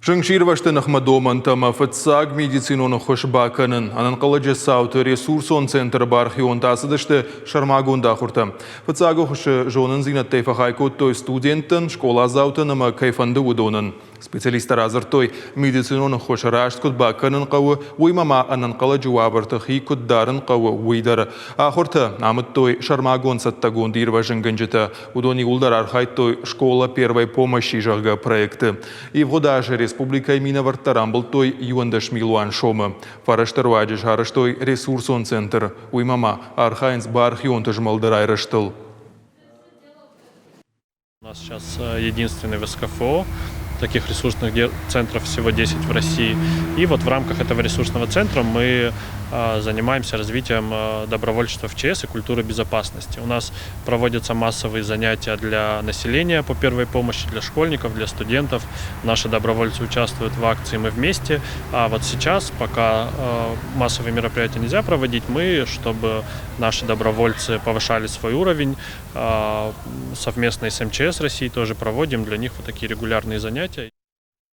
Зынгсирвӕзты ныхмӕ домӕнтӕ ӕмӕ фыццаг медицинон ӕххуыс бакӕнын. Ӕнӕнхъӕлӕджы цауты ресурсон центры бархионтӕ ацыдысты сӕрмагонд ахуыртӕ. Фыццаг ӕххуысы зонындзинӕдтӕй фӕхай кодтой студенттӕн, скъоладзаутӕн ӕмӕ кӕй фӕнды уыдонӕн. Специалисттӕ радзырдтой, медицинон ӕххуыс раст куыд бакӕнын хъӕуы, уыимӕ ма ӕнӕнхъӕлӕджы уавӕрты хи куыд дарын хъӕуы, уый дӕр. Ахуыртӕ амыдтой сӕрмагонд цӕттӕгонд ирвӕзынгӕнджытӕ. Уыдон иууылдӕр архайдтой «Школа первой помощи», зӕгъгӕ, проекты. Ивгъуыд азы республикӕйы минӕвӕрттӕ рамбылдтой 11 милуан сомы. Фӕрӕзты руаджы сарӕзтой ресурсон центр. Уыимӕ ма архайынц бархионты змӕлды райрӕзтыл. У нас сейчас единственный в СКФО. Таких ресурсных центров всего 10 в России. И вот в рамках этого ресурсного центра мы занимаемся развитием добровольчества в ЧС и культуры безопасности. У нас проводятся массовые занятия для населения по первой помощи, для школьников, для студентов. Наши добровольцы участвуют в акции «Мы вместе». А вот сейчас, пока массовые мероприятия нельзя проводить, мы, чтобы наши добровольцы повышали свой уровень, совместно с МЧС России тоже проводим для них вот такие регулярные занятия.